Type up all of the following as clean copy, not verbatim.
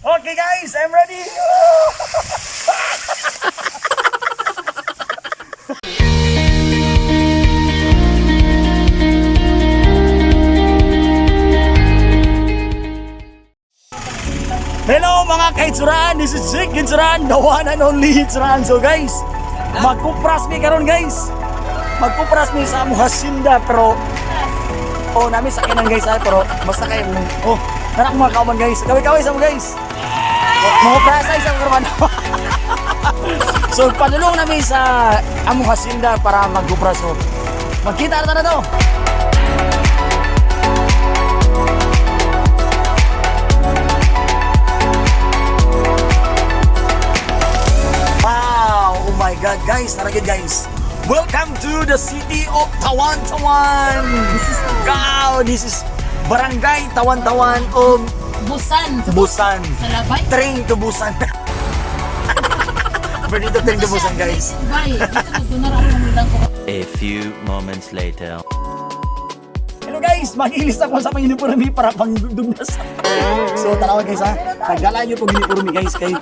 Okay guys, I'm ready. Hello mga kaitsuran, this is Chick Itsuran, the one and only Itsuran. So guys, magkupras mi karon guys. Magkupras mi sa among hacienda pero oh, nami sa kinan guys ah, pero basta kayo oh, nanak mga kauban guys. Kaway-kaway sa mo guys. Oh, mga prasa sa karon. So padulong nami sa among hacienda para magkupras. So magkita na to. Wow! Oh my God, guys! Tara gid, guys! Welcome to the city of Tawan Tawan! Wow! This is Barangay Tawan Tawan of Busan. Busan. Sa labay. Train to Busan. Pero dito train to Busan, guys. Bay, dito magdunar ako ng lang ko. A few moments later. Hello guys! Mag-ilis ako sa pang uniforme para pang dugnas. So tarawa guys ha. Nagdala niyo pong uniforme guys kay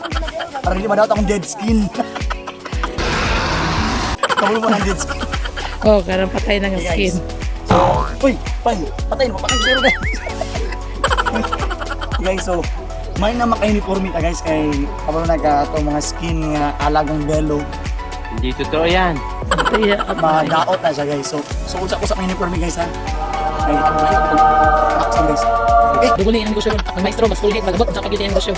para hindi madawat akong dead skin. Kabul mo ng dead skin. Oh, karang patay ng Hey, skin. guys. So, uy, pan, patay na, patay zero guys. Guys, so, may na maka-uniforme ta guys kay kabalo na ka itong mga skin nga alagang belo. Hindi totoo yan. Kaya, Madaot na siya guys. So, so unsa ko sa mga uniforme guys ha. Ay, ay, guys. Okay, Duguli ang negosyo ron. Ang maestro, mas Colgate, magabot sa pagiti ang negosyo.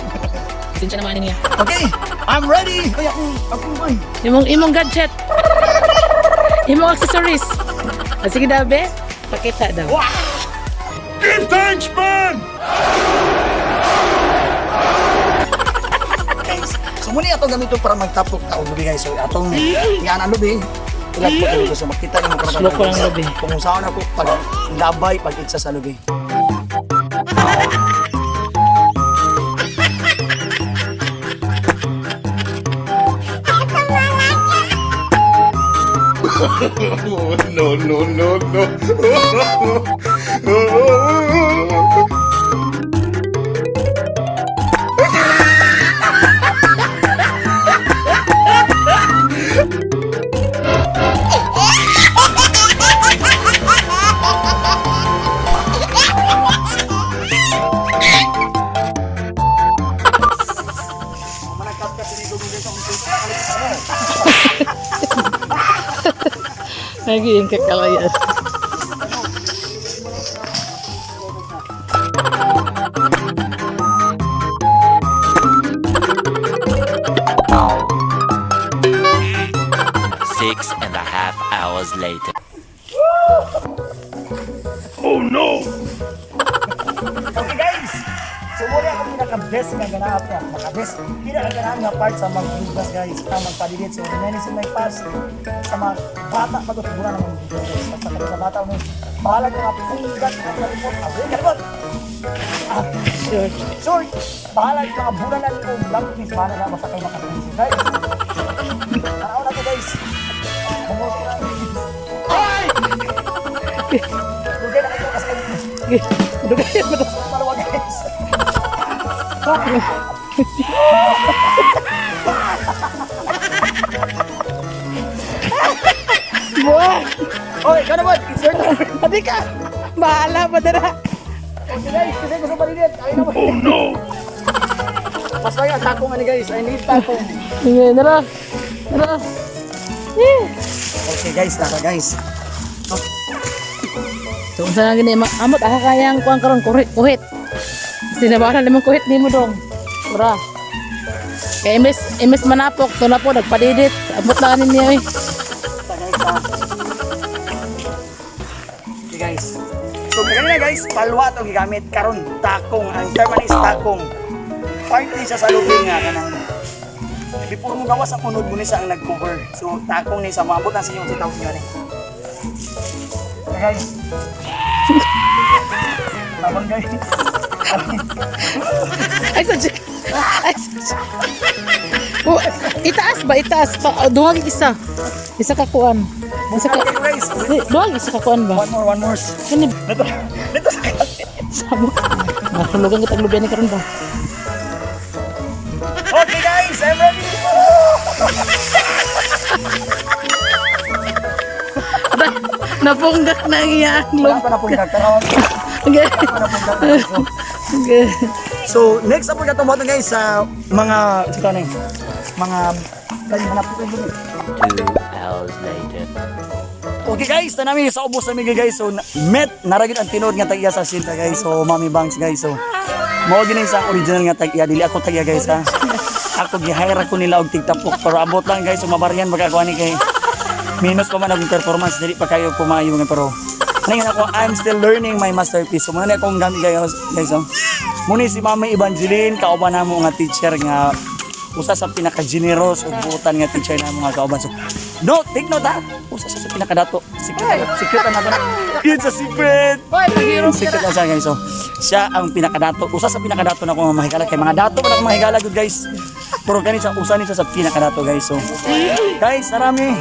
Pasensya naman niya. Okay, I'm ready. Ay, ako, ako man. Imong gadget. Imong accessories. Ah, sige daw, be. Pakita daw. Give thanks, man! Guys, so muna atong gamito para magtapok ta og lubi guys. So atong yan ang lubi. Ilag po dito so makita nimo karon. Slow ko lang lubi. Kung unsaon ako pag labay pag itsa sa lubi. Oh, no, no, no, no. Naging kakalayan. 6.5 hours later. Okay guys. So muna ako pinaka-best nga ganap nga, maka-best pinaka-ganahan nga part sa maglugas guys, sa magpadilit. So reminisce in my past sa mga bata pa to siguro na mga guys. Basta kami sa bata mo, bahala ka nga punggat nga kalimot, abay kalimot. Ah, Sure. Sorry, bahala ka nga bulanan ko, langkis, bahala na basta kayo makapaglisip guys. Taraw na to guys. Bumuso na guys. Ay! Dugay na kayo kasi Dugay mo to. Malawa guys. Buwan. Oy, ikaw naman, it's your turn. Adi ka. Bahala pa dara. Okay guys, kasi gusto palinit. Ay naman. Oh no! Mas kaya takong ani guys, I need takong. Sige, dara. Dara. Eh. Okay guys, tara guys. So, unsa na gini, amot aka kayang kuan karon kuhit, kuhit. Sinabaran naman kuhit nimo dong. Ura. Kay imbes manapok, to na po nagpadidit. Amot na kanin niya eh. Tara guys ha. Okay guys. So kanina guys, palwa itong gigamit karon takong. Ang term ani is takong. Part ni siya sa lubi nga kanang before mo gawas ang unod mo ni sa ang nag-cover. So takong ni sa maabot na sa inyong sitaw niyo ni. Okay guys. Tabang guys. Ay sa Ay sa Oh, itaas ba? Itaas pa. Oh, duhag isa. Isa ka kuan. Isa ka. Okay guys. Di, duhag isa ka kuan ba? One more, one more. Kani Dito, dito sa sabo. Mahulugan kita ang lubian ni karon ba? Napunggak na ang iyang Wala pa napunggak. Tanawan. Okay. Wala pa napunggak. So, Okay. So, next up katong buhaton, guys, sa mga sita na mga kani hanap ko kayo. 2 hours later. Okay guys, tanami sa ubos nami guys. So met naragid ang tinuod nga tag-iya sa Sinta, guys. So Mami Banks, guys. So mao gini sa original nga tag-iya, dili ako tag-iya, guys, ha. Ako gi-hire ako nila og tigtapok pero abot lang, guys, so mabaryan magagawa ni kay minus pa man akong performance, dili pa kayo pumayo nga, pero ngayon ako, I'm still learning my masterpiece. So muna ni akong gamit, guys, guys oh. Muna si Mama Evangeline, kauban namo nga teacher nga usa sa pinaka-generous ug buutan nga teacher namo nga kauban. So no, take note ha. Usa siya sa pinakadato. Secret, secret na na. Yun sa secret. Hoy, paghirop ka. Secret lang siya, guys. So, siya ang pinakadato. Usa sa pinakadato na akong mga mahigala. Kay mga dato pa na akong mahigala gud, guys. Pero kani sa usa ni siya sa pinakadato, guys. So, guys, narami.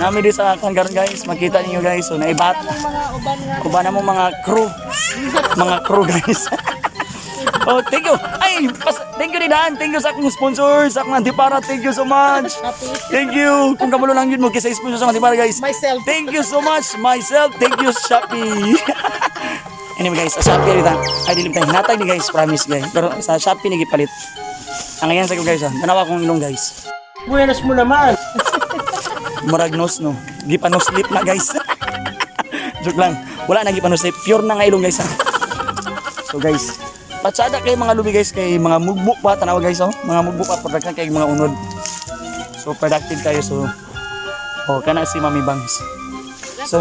Nami di sa kan karon, guys. Makita niyo, guys. So, naibat. Mga uban nga. Uban na mo mga crew. Mga crew, guys. Oh, thank you. Ay, thank you ni Dan. Thank you sa akong sponsor, sa akong antipara. Thank you so much. Thank you. Kung kamulo lang yun mo kaysa sponsor sa antipara, guys. Myself. Thank you so much, myself. Thank you, Shopee. Anyway, guys, sa Shopee rita. Ay, dilim tayo. Hinatag ni guys, promise, guys. Pero sa Shopee ni gipalit. Ang ngayon sa ko, guys, ah. Tanawa akong ilong, guys. Buenas mo naman. Murag nose, no. Gipa no sleep na, guys. Joke lang. Wala na gipa no sleep. Pure na nga ilong, guys, ah. So guys, patsada kay mga lubi, guys, kay mga mugbo pa tanawa, guys, oh. Mga mugbo pa production kay mga unod. So productive kayo, so oh, kana si Mami Bangs. So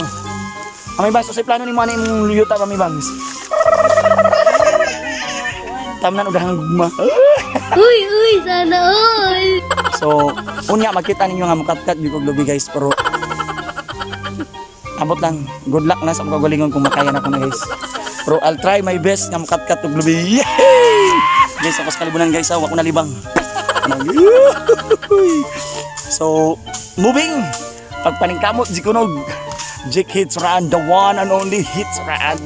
Mami Bangs, so say plano nimo ani imong luyuta, Mami Bangs? Tamnan og dahang gugma. Uy, uy, sana all. So, unya makita ninyo nga mukatkat gyud kog lubi, guys, pero abot lang. Good luck na sa akong kagalingon kung makaya na ko na, guys. Pero I'll try my best nga mukatkat og lubi. Yay! Guys, ako sa kalibunan, guys, ha, wa ko nalibang. So, moving. Pagpaningkamot, Jikunog. Jake Hits Raan, the one and only Hits Raan.